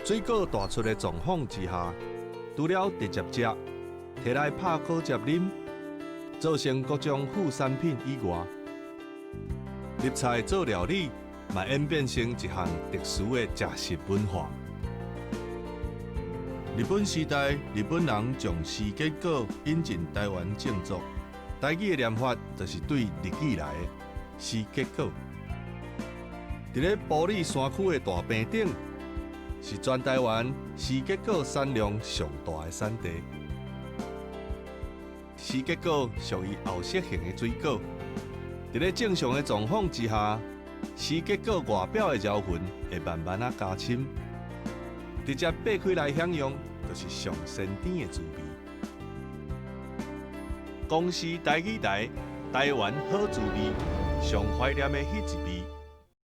水果大出的狀況之下，除了直接食，提來拍果汁啉，做成各種副產品以外，入菜做料理，嘛演變成一項特殊的食食文化。日本時代，日本人將時結果引進台灣種作，台語的念法就是對日語來的時結果。佇咧埔里山區的大坪頂，是全台灣時結果產量上大的產地。時結果屬於後熟型的水果，佇咧正常的狀況之下，時結果外表的條紋會慢慢仔加深，直接擘開來享用，就是上鮮甜的滋味。公視台語台，台灣好滋味，上懷念的彼一味。